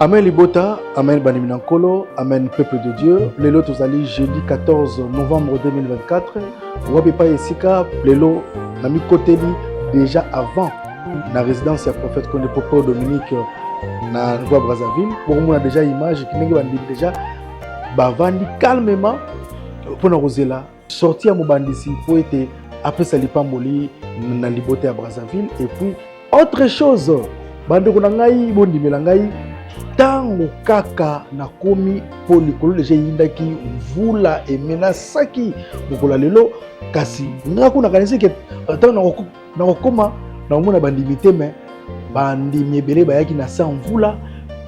Amen libota, amen bandimi na nkolo, amen peuple de Dieu. Lelo tozali jeudi 14 novembre 2024. Wapi epai esika lelo na mikoteli déjà avant na résidence ya prophète Konde Popo Dominique na voie Brazzaville. Bokomona déjà image ndenge bandimi déjà bavandi calmement mpona kozela sortie ya mobandisi mpo ete apesa lipamboli na libota ya Brazzaville et puis autre chose bandeko na ngai bondimela ngai ntango kaka nakomi mpo likolo deja eyindaki mvula emenasaki mokolo ya lelo kasi ngai kuna nakanisi ke ntango nakokoma nakomona bandimi te me bandimi ebele bayaki na se ya mvula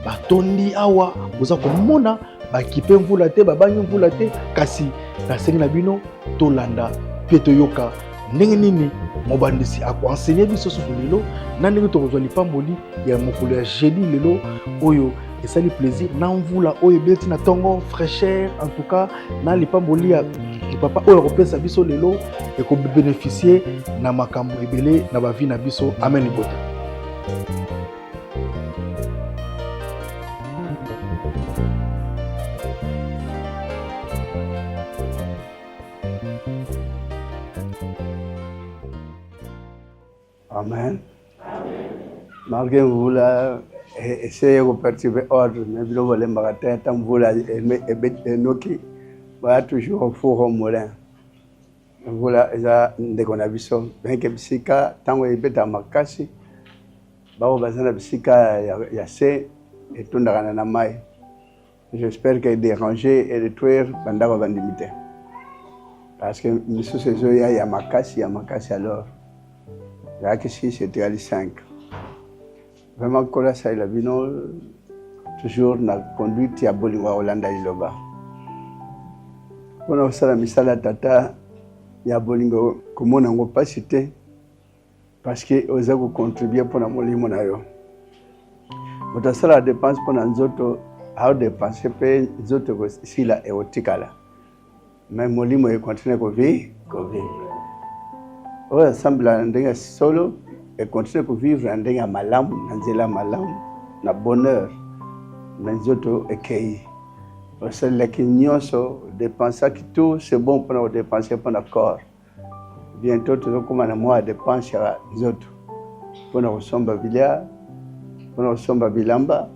batondi awa boza komona bakipe mvula te babangi mvula te kasi nasengi na bino tolanda mpe toyoka ndenge nini mobandisi akoensegne biso susu lelo na ndenge tokozwa lipamboli ya mokolo ya jeudi lelo oyo esali plaisir na mvula oyo ebeti na ntongo fraîcheur en tout cas na lipamboli ya papa oyo akopesa biso lelo ekobénéficie na makambo ebele na bavi na biso amen libota Amen. Malgré mvula essaye koperturbe ordre mais bino bolembaka te ata mvula enoki baya toujours au four au moulin mvula eza ndeko na biso benke bisika ntango ebetaka makasi baoyo baza na bisika ya se etondakana na mai J'espère que déranger et détruire bandako ya bandimi te parce que misusu ezoya ya makasi ya makasi alors ezalaki 6 etikali 5 vraiment nkolo asalela bino toujours na conduite ya bolingo ya kolanda liloba mpona kosala misala ya tata ya bolingo komona yango mpasi te parce que oza ko contribuer mpo na molimo na yo moto asalaka dépense mpo na nzoto aodepense mpe nzoto ekosila ekotikala mais molimo ekontinue kovi kovivre oyo asambela na ndenge ya solo ekontinue kovivre na ndenge ya malamu na nzela ya malamu na bonheur na nzoto ekei osalelaki nyonso dépensaki tout c'est bon mpona kodepense mpona corps Bientot tozokoma na mwa depense ya nzoto mpona kosomba bilia, mpona kosomba bilamba,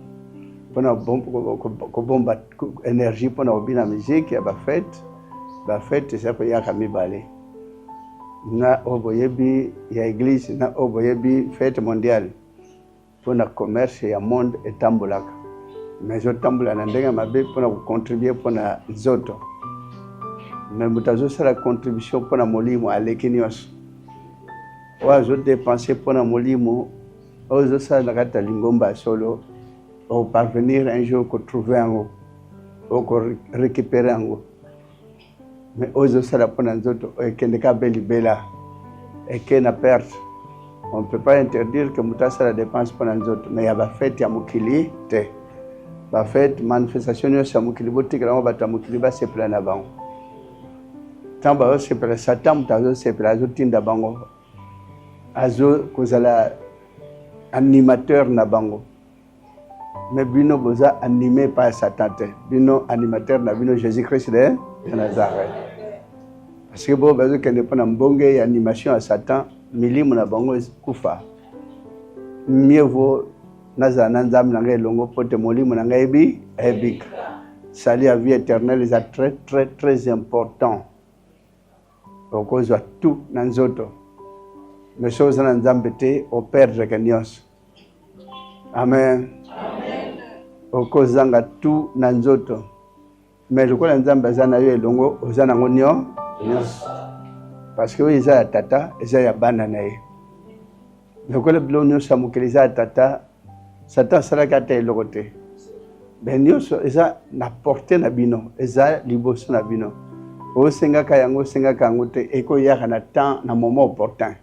mpona kobomba energie mpona kobina musique ya bafete. Bafete eza koyaka mibale na oyo boyebi ya eglise na oyo boyebi fete mondiale. Pona commerce ya monde etambolaka mais ezotambola na ndenge ya mabe pona ko contribuer pona nzoto mais moto azosala contribution pona molimo aleki nyonso oyo azo depenser pona molimo oyo ozosala na kati ya lingomba ya solo okoparvenir un jour kotrouve yango okorecupere yango Mais oyo ezosala mpo na nzoto oyo ekende kaka be libela eke na perte. On ne peut pas interdire que moto asala dépense mpo na nzoto mais ya bafete ya mokili te. Bafete, manifestation nyonso ya mokili botikela yango bato ya mokili basepela na bango. Ntango bazosepela, Satan moto azosepela, azotinda bango, azo kozala animateur na bango. Mais bino boza anime par Satan te. Bino animateur na bino Jésus Christ de, de Nazareth. Parce que bo bazo kende pona mbonge ya animation ya Satan, milimo na bango kufa. Mieux vaut nazala na Nzambe na ngai elongo po te molimo na ngai ebi ebika. Salut ya vie éternelle eza très très très important. Okozwa tout na nzoto. Mais soki oza na Nzambe te, o perdre ke nyonso. Amen. Okozanga tout na nzoto. Mais lokola Nzambe aza na yo elongo, oza nango nyo nyonso. Parce que oyo eza ya tata, eza ya bana na ye. Lokola biloko nyonso ya mokili eza ya tata, Satan asalaki ata eloko te. Mais nyonso eza na porte na bino, eza liboso na bino. Osengaka yango, osengaka yango te, ekoyaka na temps, na moment opportun.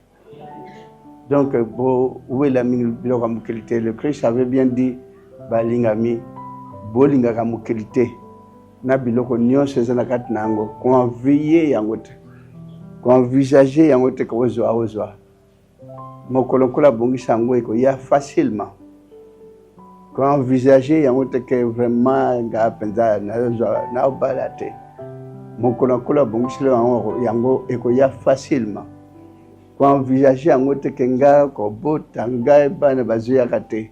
Donc, bowela mingi biloko ya mokili te. Le Christ avait bien dit, balingami, bolingaka mokili te na biloko nyonso eza na kati na yango, koenvie yango te, koenvisage yango te, kozwa ozwa mokolo Nkolo abongisa yango ekoya facilement. Ko envisager yango te ke vraiment nga mpenza nazwa nabala te. Mokolo Nkolo abongiseli yango, yango ekoya facilement. Ko envisager yango te ke nga kobota ngai bana bazoyaka te.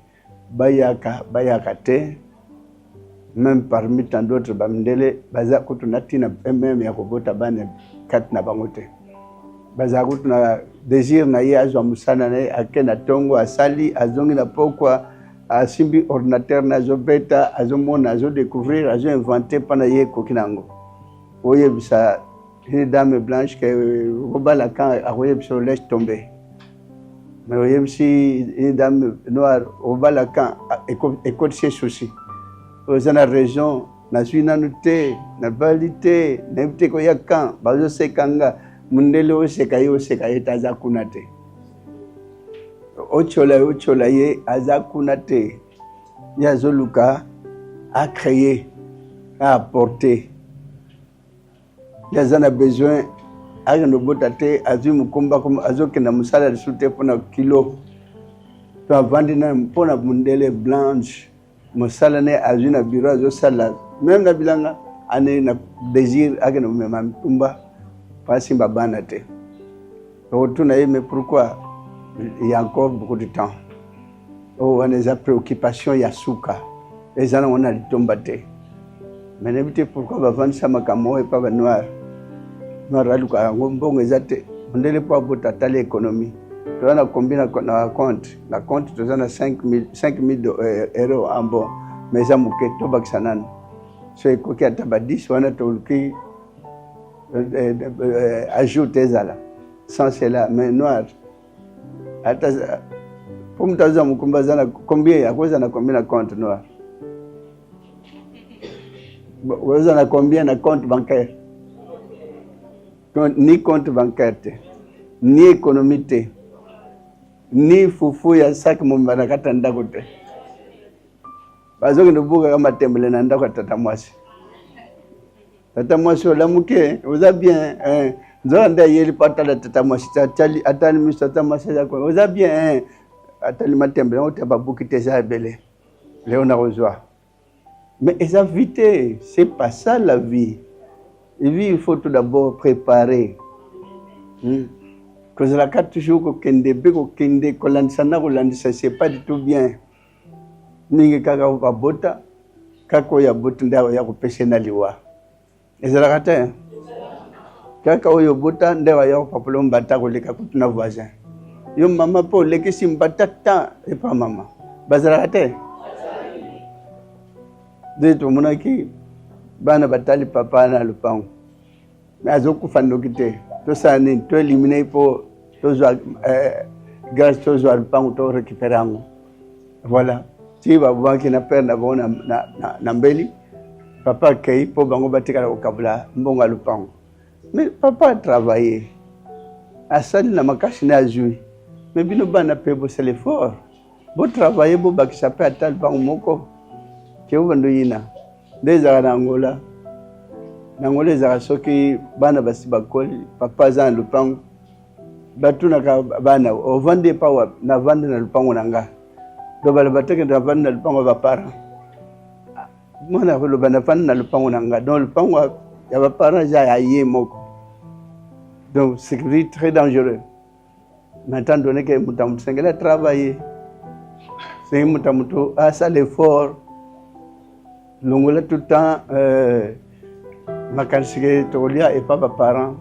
Bayaka bayaka te. Meme parmi tant d'autres bamindele baza kutu na ntina meme ya kobota bana kati na bango te. Bazala kutu na desir na ye azwa mosala na ye ake na tongo asali azongi na pokwa asimbi ordinateur na azobeta azomona azodecouvrir azoinvente mpo na ye ekoki na yango. Oyebisa une dame blanche que okobala quand akoyebisa laisse tomber. Mais oyebisi une dame noire obala quand ekotisi ye souci. Oza na raison, nazwi nanu te, nabali te, nayebi te koya quand, bazoseka nga. Mundele oseka ye oseka ye te aza kuna te. Otyola ye otyola ye aza kuna te. Ye azoluka a créer, a apporter. Ye aza na besoin akende obota te, azwi mokumba azokenda mosala lisusu te mpona kilo to avandi na mpona mundele blanche mosala ne azwi na bureau azosala meme na bilanga ane na désir akende komema mitumba mpo asimba bana te. Okotuna ye mais pourquoi il y a encore beaucoup de temps. Oyo wana eza préoccupation ya suka, eza nango na litomba te. Mais nayebi te pourquoi bavandisa makambo oyo epa ba noir. Noir aluka yango mbongo eza te. Mondele mpo abota atali économie. Toza na combien na compte? Na compte toza na 5000 euros en bon. Mais eza moke, tobakisa nanu. So ekoki ata ba 10 wana toluki ajoute ezala. Sans cela, mais noir ata po moto azwa mokumba aza na combien, akozala na combien na compte noir? Oza na combien na compte bancaire? Ni compte bancaire te, ni économie te, ni fufu ya sac mobimba na kati ya ndako te. Bazokende kobukaka matembele na ndako ya tata mwasi. Tata mwasi olamuki oza bien eh. Nzoka nde ayeli mpo atala tata mwasi, atali miso tata mwasi aza kuna, oza bien eh. Atali matembele yango te babuki te eza ebele leo nakozwa. Mais eza vie te, c'est pas ça la vie. Vie il faut tout d'abord préparer. Kozalaka toujours kokende mpe kokende kolandisa na kolandisa, c'est pas du tout bien. Mingi kaka babota kaka oyo aboti nde akoya kopesa ye na liwa. Ezalaka te kaka oyo obota nde akoya kopapola mbata koleka kutu na voisin. Yo mama mpe olekisi mbata ta epa mama. Bazalaka te. Nde tomonaki bana batali papa na lopango. Mais azokufa ndoki te. Tosala nini? To éliminer mpo tozwa grâce, tozwa lopango, to récupérer yango. Voilà. Ti babwaki na père na bango na mbeli, papa akei mpo bango batikala kokabula mbongo ya lopango. Mais papa a travaillé, asali na makasi na azwi. Mais bino bana mpe bosala effort, botravaille, bobakisa mpe ata lopango moko ke bobanda oyina. Nde ezalaka na Angola. Na Angola ezalaka soki bana basi bakoli, papa aza na lopango, batunaka bana ovandi epa wapi? Navandi na lopango na nga. Donc baloba te ke navandi na lopango ya baparent. Mwana akoloba navandi na lopango na nga. Donc lopango ya baparent eza ya ye moko. Donc c'est très dangereux. Mais étant donné que moto ya moto esengeli atravaille, esengeli moto ya moto asala effort, longola tout le temps makanisi ke tokolia epa baparent.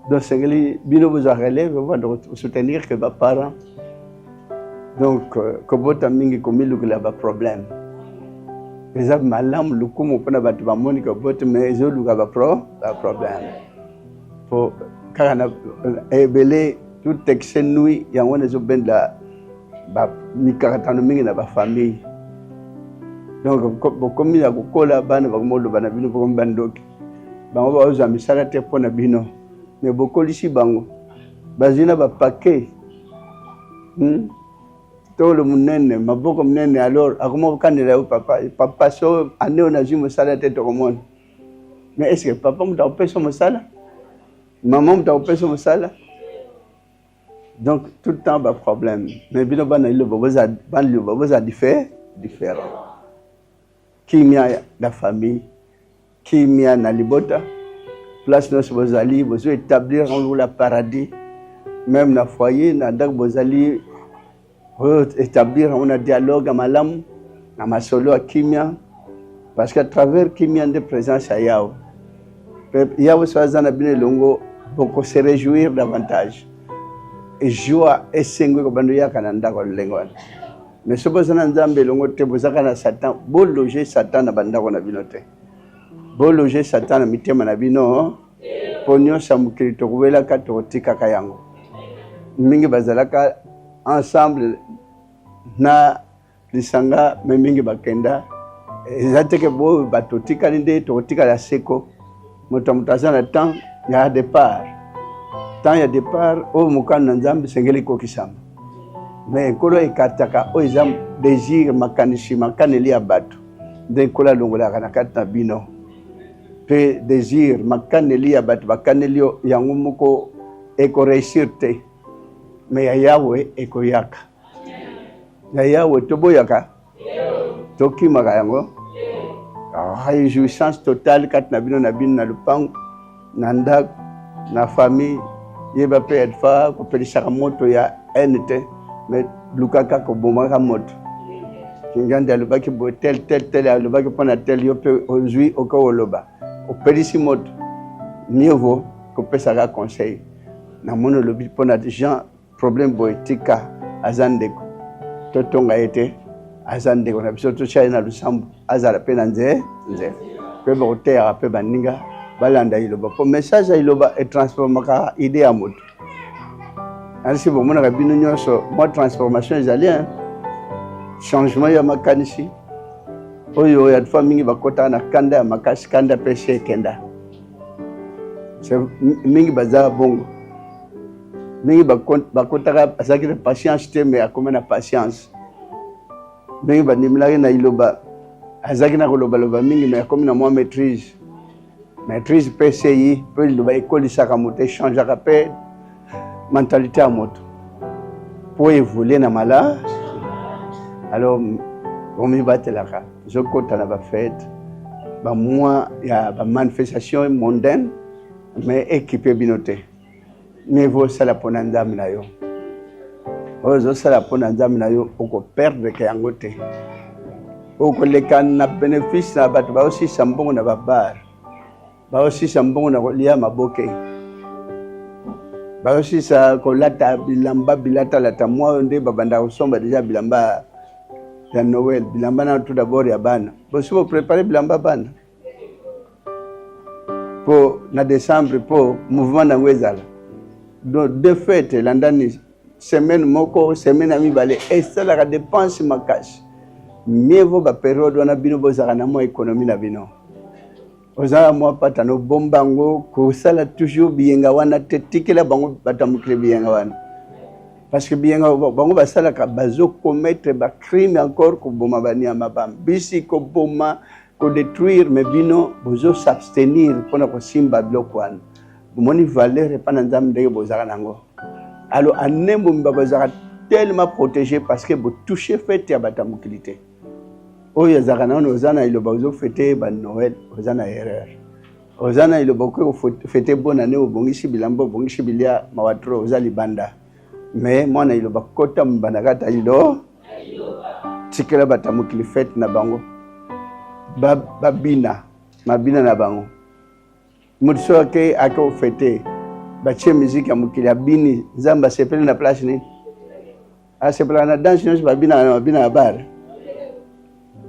Donc esengeli bino bozwa relève, bobanda kosoutenir ke baparent. Donc kobota mingi komilukela baproblème. Eza malamu lokumu mpona bato bamoni kobota, mais ezoluka baproblème. Po kaka na ebele tout excès nuit yango wana ezobenda ba mikakatano mingi na bafamille. Donc bokomi ya kokola, bana bakomi koloba na bino, bokomi bandoki. Bango bazwa misala te mpo na bino, mais bokolisi bango, bazwi na bapake tolo monene, maboko monene. Alors akoma kokanela yo papa, papa so ane oyo nazwi mosala te tokomona. Mais est-ce que papa moto akopesa mosala? Maman moto akopesa mosala? Donc tout le temps ba problème. Mais bino bana liloba boza bana liloba boza différent. Kimia na famille, kimia na libota, place nyonso bozali, bozo établir yango lokola paradis, même na foyer, na ndako bozali, établir yango na dialogue ya malamu, na masolo ya kimia, parce que à travers kimia nde présence ya Yawe. Pe Yawe soki aza na bino elongo, boko se réjouir davantage. Et joie esengo ekobanda oyaka na ndako ya lolenge wana. Mais soki boza na Nzambe elongo te, bozaka na Satan, bologe Satan na bandako na bino te. Bologe Satan na mitema na bino, mpo nyonso ya mokili tokowelaka, tokotikaka yango. Mingi bazalaka ensemble na lisanga, me mingi bakenda. Eza te ke bo bato tikali nde tokotikala seko. Moto ya moto aza na temps ya départ. Temps ya départ oyo mokano na Nzambe esengeli ekokisama. Me Nkolo ekartaka oyo eza désir, makanisi, makaneli ya bato nde Nkolo alongolaka na kati na bino. Pe désir, makaneli ya bato bakaneli yo yango moko ekoreusir te, me ya Yawe ekoyaka. Ya Yawe toboyaka, tokimaka yango. Réjouissance totale kati na bino na bino na lopango, na ndako, na famille. Yeba pe alpha kopelisaka moto ya haine te, mais lukaka kobomaka moto. Kingandi alobaki boye tel tel tel, alobaki mpo na tel, yo mpe ozwi okoki koloba, opelisi moto. Mieux vaut kopesaka conseil. Namoni olobi mpo na Jean problème boye, tika aza ndeko, totonga ye te, aza ndeko na biso, totya ye na losambo, azala mpe na nze nzela mpe bakoteyaka mpe baninga balanda liloba, mpo message ya liloba etransformaka idée ya moto. Alisi bomonaka bino nyonso mwa transformation ezali, hein? Changement ya makanisi oyo ya fois mingi bakotaka na kanda ya makasi, kanda mpe se ekenda mingi baza bongo mingi bakotaka azalaki na patience te, mais akomi na patience. Mingi bandimelaki na liloba, azalaki na kolobaloba mingi, mais akomi na mwa maîtrise. Maîtrise mpe sei mpe liloba ekolisaka moto, echangeaka mpe mentalité ya moto mpo évolue na mala. Alors bomibatelaka, tozokota na bafete, bamois ya bamanifestation mondaine, mais équipe bino te. Mieux vaut osala mpo na Nzambe na yo. Oyo ozosala mpo na Nzambe na yo, okoperdre ke yango te. Okoleka na bénéfice na bato baosisa mbongo na babar, baosisa mbongo na kolia maboke, baosisa kolata bilamba bilatalata. Mwa oyo nde babanda kosomba deja bilamba ya Noël, bilamba na tout d'abord ya bana. Bosi boprepare bilamba bana po na décembre po mouvement nango ezala. Donc deux fêtes elandani semaine moko, semaine ya mibale, esalaka dépense makasi. Mieux vaut ba période wana bino bozalaka na mwa économie na bino, ozala mwa pata no bomba yango, kosala toujours biyenga wana te, tikela bango bato ya mokili biyenga wana, parce que biyenga bango basalaka, bazo commettre ba crime encore, koboma banyama, bambisi, koboma, kodetruire, mais bino bozo s'abstenir mpona kosimba biloko wana. Bomoni valeur epa na Nzambe ndenge bozalaka nango. Alors année mobimba bozalaka tellement protégé parce que botouche fete ya bato ya mokili te. Oyo ezalaka nano, oza na liloba ozofete ba Noël, oza na erreur. Oza na liloba okoki kofete bonne année, obongisi bilamba, obongisi bilia, mawa trop, oza libanda. Mais mwana liloba kota mobanda kata lilo, tikela bato ya mokili fete na bango, babina mabina na bango. Moto soki ake ake ofete, batie miziki ya mokili, abini, Nzambe asepeli na place nini? Asepelaka na danse nyonso babinaka na mabina ya bare?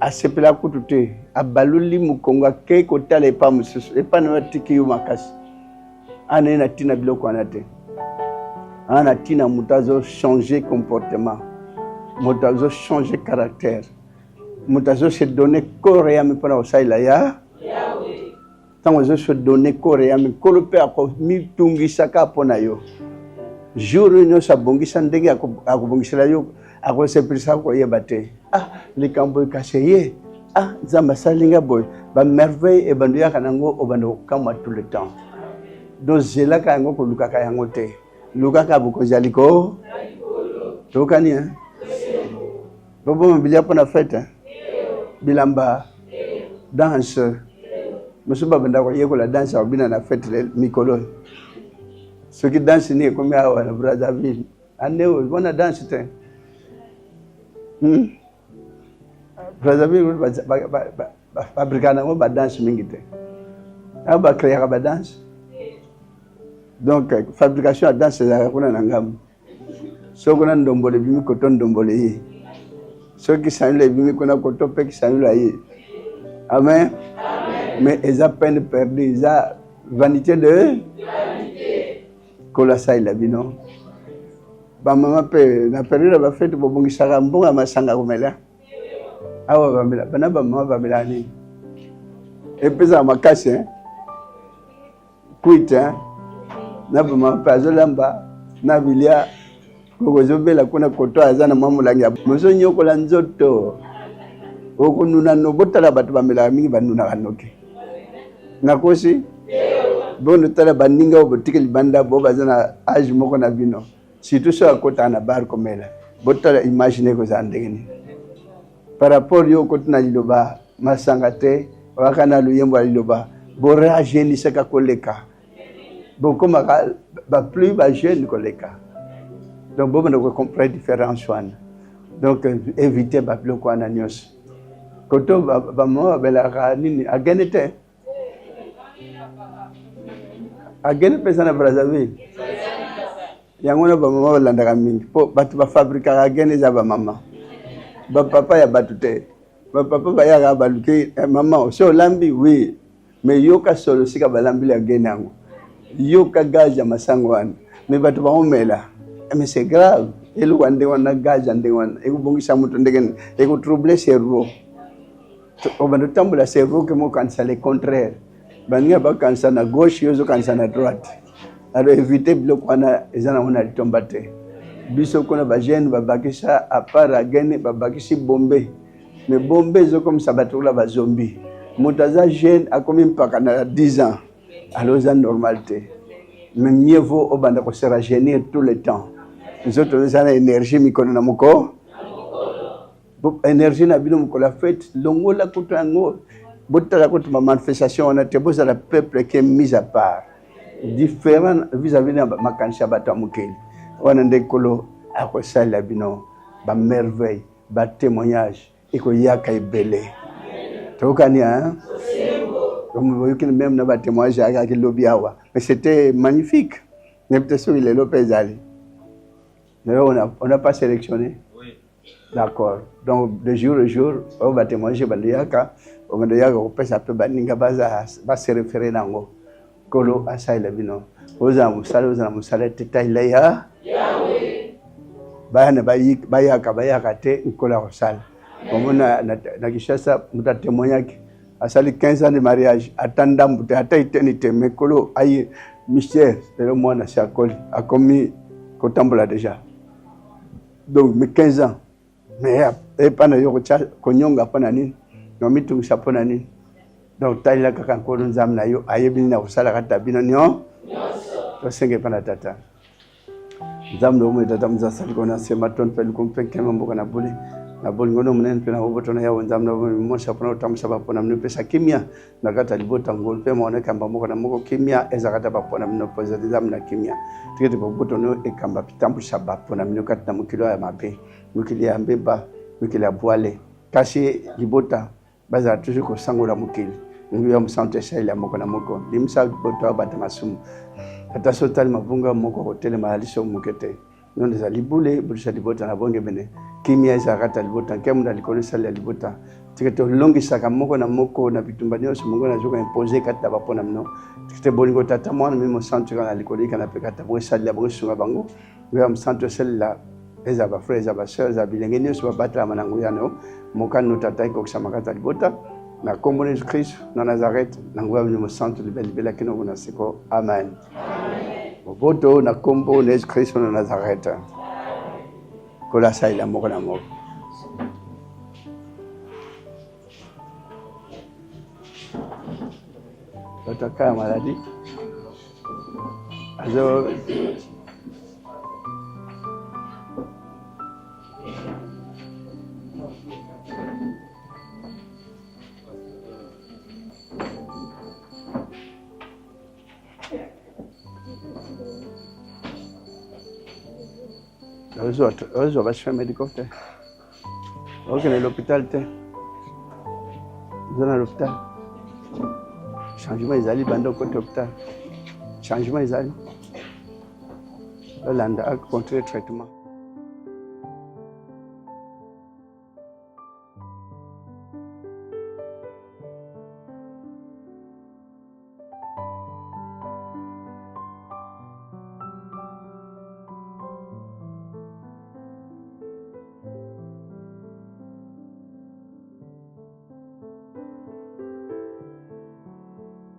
Asepela kutu te, abaloli mokongo akei kotala epa mosusu, epa na yo atiki yo makasi. Ana ye na ntina biloko wana te. Ana na ntina moto azo changer comportement, moto azo changer caractère, moto azo se donner corps et âme mpona kosalela ya ntango ozo se donner corps et âme, Nkolo mpe akomitungisaka mpo na yo. Jour oyo nyonso abongisa ndenge akobongisela yo, akosepelisa, koyeba te. Ah, likambo ekase ye, ah, Nzambe asali nga boye, bamerveille ebando yaka nango, obanda kokamwa tout le temps. Donc zelaka yango, kolukaka yango te, lukaka bokonzi ya likolo. Tokani, hein? Boboma bilia mpo na fete, hein? Bilamba, danse. Mosusu babanda koyekola danse ya kobina na fete mikolo. Soki danse nini ekomi awa na Brazzaville, ane oyo wana danse te. Brazzaville bafabrikaka nango badanse mingi te. Awa bacreaka badanse. Donc fabrication ya danse ezalaka kuna na ngambo. Soki kuna ndombolo ebimi koto ndombolo eye. Soki kisanilo ebimi kuna koto mpe kisanilo aye. Amen. Mais eza peine perdue, eza vanité de Nkolo asalela bino. Bamama mpe na periode ya bafete bobongisaka mbongo ya masanga komela. Awa bamela, bana bamama bamelaka nini? Epesaka makasi hein? Kwit hein? Na bamama mpe azolamba na bilia koko ozobela kuna koto aza na mwa molangi ya mozonyokola nzoto okonuna no botala bato bamelaka mingi banunaka noki nakosi bono tala baninga oyo botiki libanda bo baza na age moko na bino surtout soki akotaka na bar komela botala image ne ekozala ndenge nini par rapport yo okoti na liloba masanga te oyaka na loyembo ya liloba borajeunisaka koleka bokomaka ba plus ba jeune koleka donc bobanda kocomprendre différence wana donc éviter babiloko wana nyonso koto bamama babelaka nini agene te agene mpe eza na brazzaville yango wana bamama balandaka mingi mpo bato bafabrikaka agene eza bamama bapapa ya bato te bapapa bayaka baluki eh, mama osi olambi wi Mais yoka solo sika balambeli agene yango. Yoka gaz ya masango wana. Mais bato baomela. Eh, mais c'est grave. Eloko ya ndenge wana gaz ya ndenge wana ekobongisa moto ndenge nini? Ekotroubler cerveau. Obanda otambola cerveau ke mokanisa le contraire. Baninga bakanisa na gauche, yo ozokanisa na droite. Alors éviter biloko wana eza nango na litomba te. Biso kuna ba jeune babakisa à part agene babakisi bombe. Mais bombe ezokomisa bato lokola ba zombie. Moto aza jeune akomi mpaka na 10 ans. Alors eza normal te. Mais mieux vaut obanda ko se rajeunir tout le temps. Nzoto eza na énergie mikolo na moko. Énergie na bino mokolo ya fete longola kutu yango botala kutu ba manifestation wana te bozala peuple qui est mis à part différent vis-à-vis na makanisi ya bato ya mokili wana nde nkolo akosalela bino ba merveille Ba temoignages ekoyaka ebele. Toyokani hein? Boyoki meme na ba temoignages ayakaki lobi awa. Mais c'était magnifique. Nayebi te soki lelo mpe ezali. Lelo on n'a pas sélectionné. Oui. D'accord. Donc de jour au jour, oyo ba témoignage bandeyaka, bandeyaka kopesa mpe baninga baza ba se référer nango. Nkolo asalela bino. Ozala mosala, ozala mosala te talela ya bana bayaka bayaka te nkolo akosala. Omona na, na Kinshasa moto atemoignaki asali 15 ans de mariage ata ndambu te ata eteni te mais nkolo aye mystère lelo mwana si akoli akomi kotambola déjà donc mais 15 ans Mais epa na yo kotya konyonga mpo na nini na omitungisa mpo na nini donc talela kaka nkolo nzambe na yo ayebi nini akosala kati na bino nio tosenge epa na tata nzambe omoi tata moza asali kona nse matondo mpe lukumu mpe nkemba mboka na bule na bolingo no monene mpe na boboto na yawe nzambe na bomoi mosa mpona kotambwisa bapona mino epesa kimia na kati ya libota ngolu mpe maona ekamba moko na moko kimia eza kati ya bapona mino mpo ezali nzambe na kimia tikete boboto no ekamba bitambwisa bapona mino kati na mokili oyo ya mabe Mokili ya mbeba, mokili ya bwale. Kasi libota bazala toujours kosangola mokili. Nguya ya mosantu esalela moko na moko. Limisa libota ya bato masumu. Ata soki otali mabunga moko akotelema azali somo moke te. Nonde ezali bule, bulisa libota na bongebene. Kimia ezala kati ya libota, nkembo na likolo esalela libota. Tika ete olongisaka moko na moko na bitumba nyonso mongo na zoka impose kati na bapona mino. Tika ete bolingo Tata Mwana Molimo Santu ekala na likolo ekala mpe kati na bango esalela bango esunga bango. Nguya mosantu esalela ezala ba frère, ezala ba sœur, ezala bilenge nyonso babatelama na nguya na yo. Mokano Tata ekokisama kati ya libota na nkombo na Yesu Kristo na Nazareth na nguya ya Mosantu libela libela kino na seko. Amen. Boboto na nkombo na Yesu Kristo na Nazareth. Nkolo asalela moko na moko. Bato ya maladi azo Ozwa ba soins médicaux te. Okende l'hôpital te. Oza na l'hôpital. Changement ezali banda okoti hôpital. Changement ezali. Olanda contre traitement.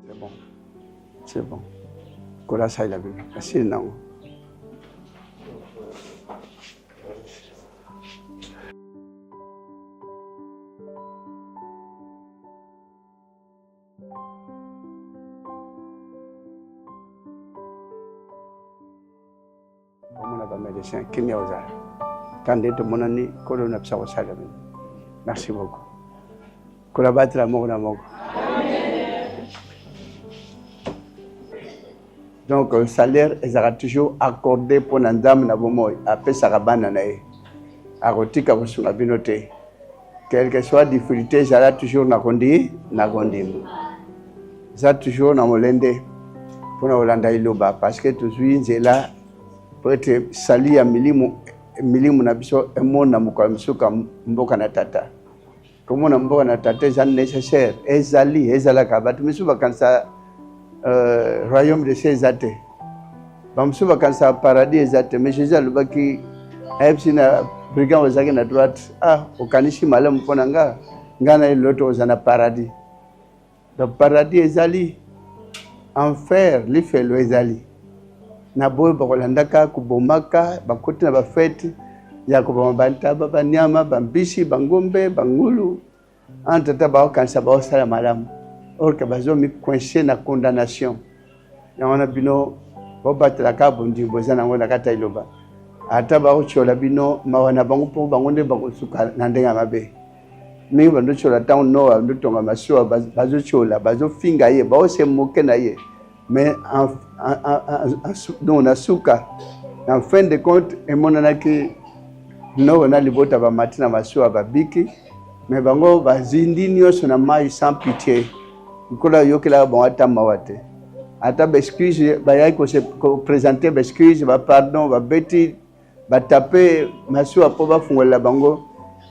C'est bon. C'est bon. Kola asalela bino. Asili nango. Omona ba médecin kimia ozala ka nde tomonani kolo na biso akosala bino merci beaucoup kola batela moko na moko donc euh, salaire ezalaka toujours accordé mpo na nzambe na bomoi apesaka bana na ye akotika kosunga bino te quelque soit difficulté ezala toujours na kondi na kondima eza toujours na molende mpo na kolanda liloba parce que tozwi nzela mpo ete sali ya milimu milimu na biso emona mokolo misuka mboka na tata Komona mboka na tata eza necessaire, ezali ezalaka. Bato misusu bakanisa euh, royaume de cieux eza te, bamosusu bakanisa paradis eza te, mais Jésus alobaki ayebisi na brigand ozalaki na droite, ah okanisi malamu mpo na nga, nga na ye loto oza na paradis. Donc paradis ezali, enfer lifelo ezali. Na boye bakolandaka kobomaka, bakoti na bafete ya koboma bantaba, banyama, bambisi, bangombe, bangulu. Entre temps bakokanisa baosala malamu, or que bazo mi coincer na condamnation. Yango wana bino bobatela kaka bondimi boza nango na kati ya liloba. Ata bakotyola bino, mawa na bango mpo bango nde bakosuka na ndenge ya mabe. Mingi bandotyola ntango Noa andotonga masuwa, bazotyola, bazofinga ye, baose moke na ye, mais donc na suka, en fin de compte, emonanaki Noa na libota bamati na masuwa babiki, mais bango bazindi nyonso na mai sans pitié. Nkolo ayokelaka bango ata mawa te, ata baexcuse bayaki kopresente baexcuse, bapardon, babeti batape masuwa mpo bafungolela bango.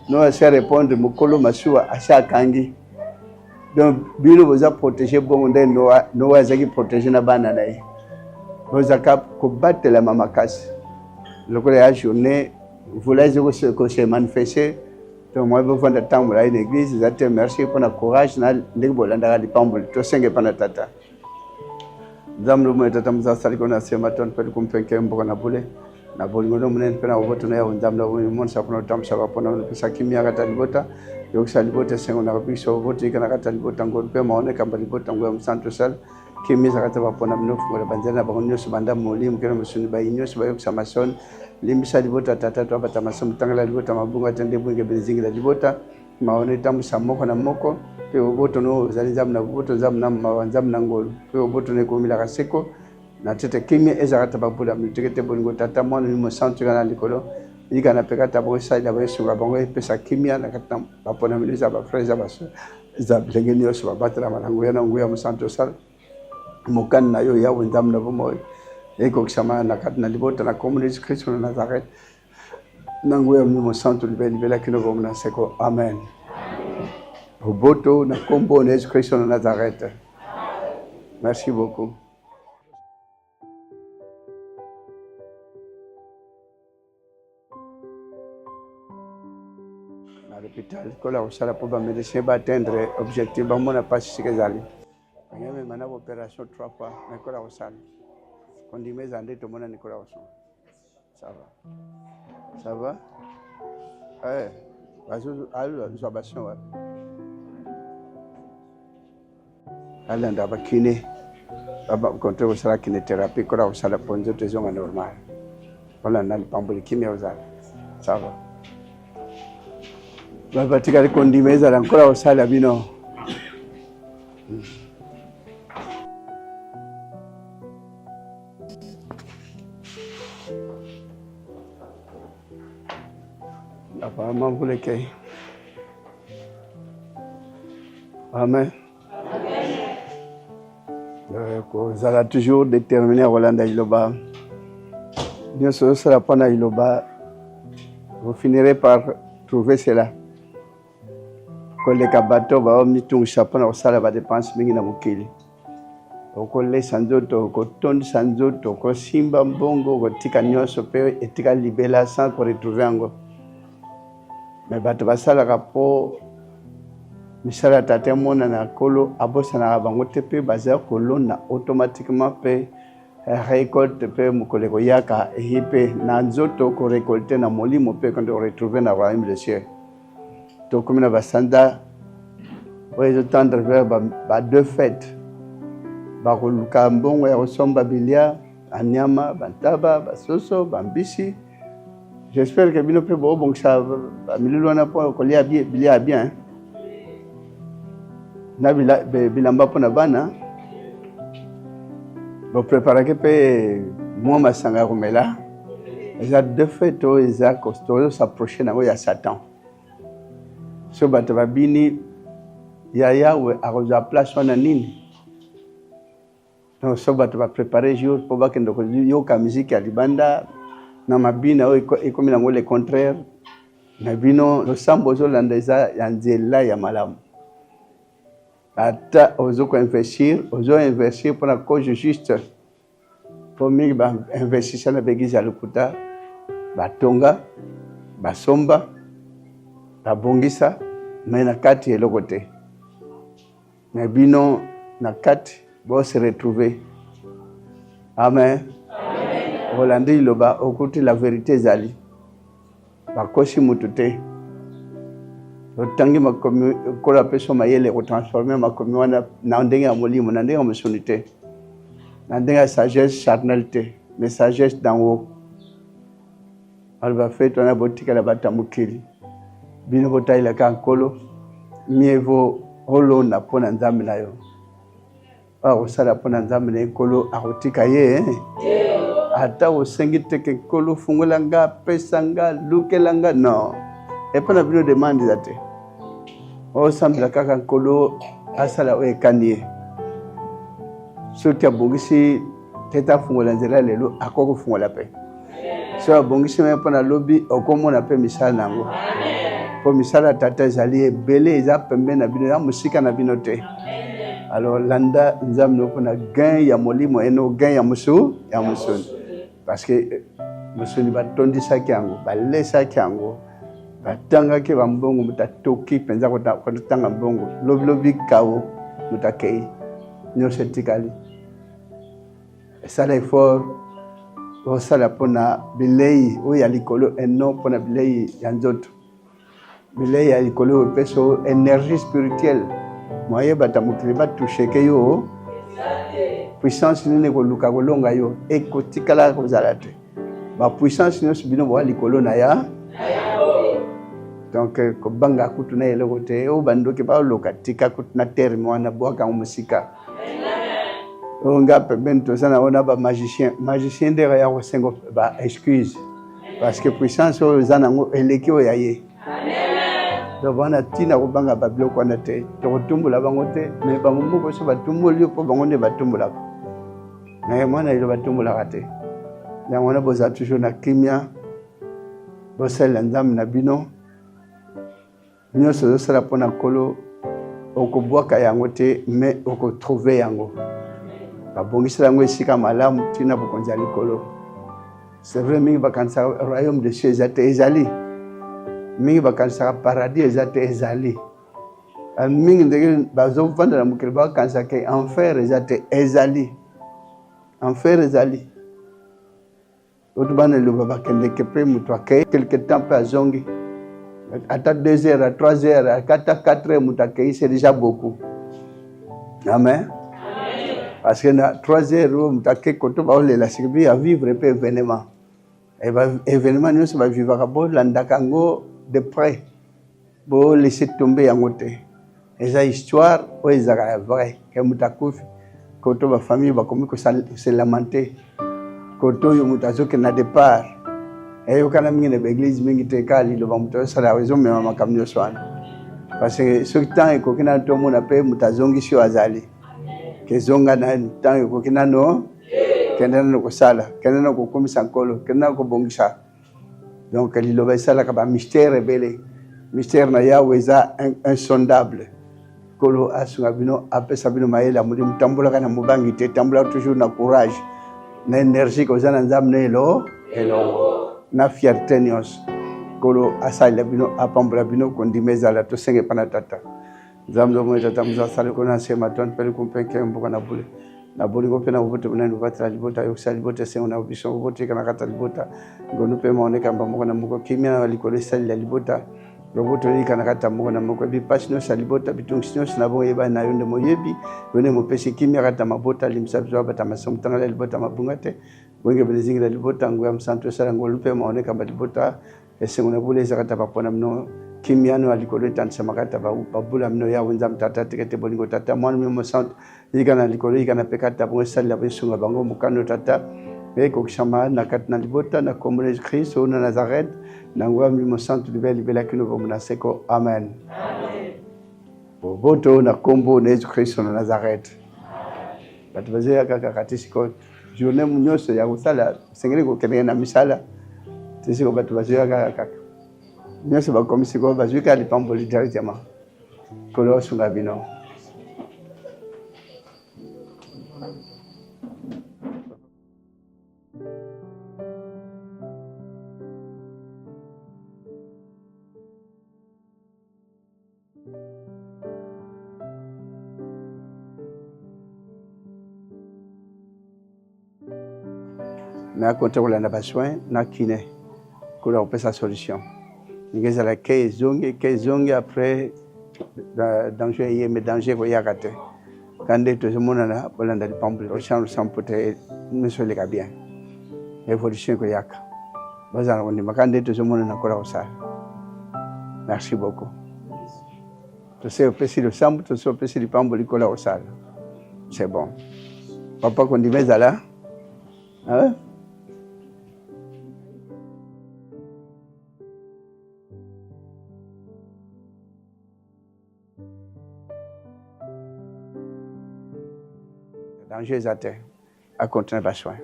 Noa asi arépondre, mokolo masuwa asi akangi. Donc bino boza protege bongo nde Noa, Noa azalaki protege na bana na ye, bozalaka kobatelama makasi lokola ya journée mvula ezi kose manifeste. Donc moi bofanda ntango molai na église eza te. Merci mpo na courage na ndenge bolandaka lipamboli tosenge mpo na tata Nzambe lomo tata muzasali kona se maton pe kumpenke mboka na bule na bolingo no monene mpe na boboto na yawe Nzambe na bomoi monisa mpona kotambwisa bapona opesa kimia kati ya libota yokisa libota esengo na kobikisa boboto ika na kati ya libota ngolu mpe mawa ekamba libota nguya mosantu osala kimia eza kati ya bapona bino ofungola banzela na bango nyonso banda molimo kino mosuni bayi nyonso bayokisa masoni limbisa libota tata to abata masomo tangela libota mabunga te nde bwenge belezingela libota Mawa etambwisa moko na moko, mpe boboto no ozali Nzambe na boboto, Nzambe na mawa, Nzambe na ngolu, mpe boboto no ekomelaka seko. Na tete kimia ezalaka ta babula miteke te bolingo Tata Mwana Molimo Santu eka na likolo yika na peka ta bango esalela bango esunga bango epesa kimia na kati na bapona mino eza ba frère eza ba soeur eza bilenge nyonso babatelama na nguya na nguya mosantu osala mokani na yo Yawe Nzambe na bomoi ekokisama na kati na libota na kombo na Yesu Kristo na Nazareth na nguya Molimo Santu libela libela kino bomo na seko. Amen. Boboto na kombo na Yesu Kristo na Nazareth. Merci beaucoup. Na l'hôpital kola kosala mpo ba médecin ba atteindre objectif bamona mpasi sika ezali banyamema na opération trois fois mais kola kosala kondima eza nde tomona nikola kosala Ça va. Ça va? Eh, bazozwa basion wapi? Alanda bakine bakontre kosala kinethérapie kola kosala mpo nzoto ezonga normal. Olanda lipamboli kimia ozala. Ça va. Batikali kondima ezala nkola kosala bino. Vraiment mvula ekei. Amen. Euh, kozala toujours déterminé ya kolanda liloba nyonso ozosala mpo na liloba vous finirez par trouver cela koleka bato baomitungisa mpo na kosala badepense mingi na mokili okolesa nzoto okotondisa nzoto okosimba mbongo okotika nyonso mpe etikali libela sans koretrouve yango me bato basalaka mpo misala ya tata emonana nkolo abosanaka bango te mpe baza kolona automatiquement mpe récolte mpe mokolo ekoyaka eye mpe na nzoto korecolte na molimo mpe konde koretrouve na royaume de cieux tokomi na basanza oyo ezotendre vers ba, ba deux fêtes bakoluka mbongo ya kosomba bilia banyama bantaba basoso bambisi j'espère que bino mpe bobongisa bamilulu wana mpo kolia bilia ya bien na bilamba mpo na bana bopreparake mpe mwa masanga ya komela eza deux fêtes oyo eza tozosapproche nango ya satan so bato babini ya yawe akozwa place wana nini donc so bato baprépare jour mpo bakende koyoka miziki ya libanda na mabina oyo ekomi nango le contraire na bino losambo ozolanda eza ya nzela ya malamu ata ozo koinvestir ozo investir mpona cause juste mpo mingi bainvestisa na baeglise ya lokuta batonga basomba babongisa me na kati eloko te me bino na kati bose retrouve amen olandi liloba okuti la verité ezali bakosi motu te otangi makomi nkolo apesi yo mayele kotransforme makomi wana na ndenge ya molimo na ndenge ya mosuni te na ndenge ya sagesse charnel te mais sagesse d'en haut aloba fete wana botikala bato ya mokili bino botalelaka nkolo mieux vaut olona mpo na nzambe na yo oyo akosala mpo na nzambe na ye nkolo akotika ye eh? ata osengi te ke nkolo fungola nga pesa nga lukela nga non epai na bino demande eza te osambela kaka nkolo asala oyo ekani ye soki abongisi tete afungola nzela lelo akoki kofungola mpe soki abongisi me mpo na lobi okomona mpe misala na yango mpo misala ya tata ezali ebele eza pembeni na bino eza mosika na bino te alors landa nzambe no mpona gain ya molimo eno gain ya mosu ya mosuni parce que eh, mosuni batondisaki yango balesaki yango batangaki bambongo moto atoki mpenza kotanga mbongo lobilobi kao moto akei nyonso etikali esala effort osala mpona bilei oyo ya likolo eno mpona bilei ya nzoto bilei ya likolo oyo epesa yo énergie spirituelle moye bato ya mokili batoucheke yo puissance nini ekoluka kolonga yo ekotikala kozala te bapuissance nyonso bino boa likolo na ya donc eh, kobanga kutu na eloko te oyo bandoki baoloka tika kutu na terme wana bwaka yango mosika oyo nga pembeni toza na wana ba magicien magicien nde ya kosenga ba excuse parce que puissance oyo eza nango eleki oyo ya ye donc wana ntina kobanga babiloko wana te tokotumbola bango te mais bango moko so batumboli yo mpo bango nde batumbolaka naye mwana elo batumbolaka te yango wana bozala toujours na kimia bosalela nzambe na bino Nyonso ozosala mpo na Nkolo, okobwaka yango te, mais okotrouve yango. Babongisela yango esika malamu ntina bokonzi ya likolo. C'est vrai, mingi bakanisaka royaume de cieux eza te, ezali. Mingi bakanisaka paradis eza te, ezali. Ah, mingi ndenge bazovanda na mokili bakanisaka enfer eza te, ezali. Enfer ezali. Oto bana eloba bakendeke mpe moto akei quelque temps mpe azongi ata 2 heures à 3 heures ata 4 heures moto akei c'est déjà beaucoup amen parce que na 3 heures oyo moto akei koto baolela sikoyo ya vivre mpe événement événement nyonso bavivaka bolandaka yango de près Bo laisser tomber yango te. Eza histoire oyo ezalaka ya vrai ke moto akufi koto ba famille bakomi ko se lamenter koto oyo moto azokende na départ. Eyokana mingi na baeglise mingi te, kaka liloba moto azosala ezomema makambo nyonso wana. Parce que soki ntango ekoki nano tomona mpe moto azongisi oyo azali kezonga nanu, ntango ekoki nano kende nano kosala, kende nano kokumisa Nkolo, kende nano kobongisa. Donc liloba esalaka ba mystère ebele. Mystère na Yawe eza insondable. Nkolo asunga bino, apesa bino mayele ya molimo. Tambolaka na mobangi te, tambolaka toujours na courage, na énergie koza na Nzambe na elo elongo na fierté nyonso. Nkolo asalela bino, apambola bino, kondima ezala, tosenge epa na Tata. Nzambe omoi Tata mozo asali kuna nse matondo mpe liku mpe nkembo mboka na bule na bolingo mpe na boboto monene bobatela libota yokisa libota esengo na biso bobotika na kati ya libota ngolu mpe mawa ekamba moko na moko kimia na likolo esalela libota loboto elika na kati ya moko na moko bipasi nyonso ya libota bitungisi nyonso na bongo eyebani na yo nde moyebi yo nde mopesi kimia kati ya mabota limbisa biso abata masomo tangala libota mabunga te boyengebene ezingela libota nguya mosantu esala ngolu mpe mawa ekamba libota Esengo na bule ezaka ta bapona mino kimia no ya likolo etandisama kati ta babula mino Yawe Nzambe Tata tika ete bolingo Tata Mwana Molimo Mosantu yika na likolo yika na pe kati ta bango esalela bango esunga bango mokano Tata ekokisama na kati na libota na kombo na Yesu Kristo na Nazareth na nguya Molimo Mosantu libela libela kino bomoi na seko amen. Boboto na kombo na Yesu Kristo na Nazareth. Bato bazoya kaka kati sikoyo journée nyonso ya kosala osengeli kokendeke na misala te sikoyo bato bazoya kaka kaka nyonso bakomi sikoyo bazwi kaka lipamboli directement. Nkolo asunga bino. Mais akonte kolanda basoin na kine kola kopesa solution ndenge ezala ke ezongi ke ezongi après danger eye mais danger ekoyaka te ka nde tozomonana bolanda lipamboli ochange sampo te nyonso eleka bien évolution ekoyaka bazala kondima ka nde tozomonana kola kosala merci beaucoup tose opesi losambo tose opesi lipamboli kola kosala c'est bon papa kondima ezala hein? Danger eza te a continuer ba soins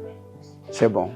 c'est bon.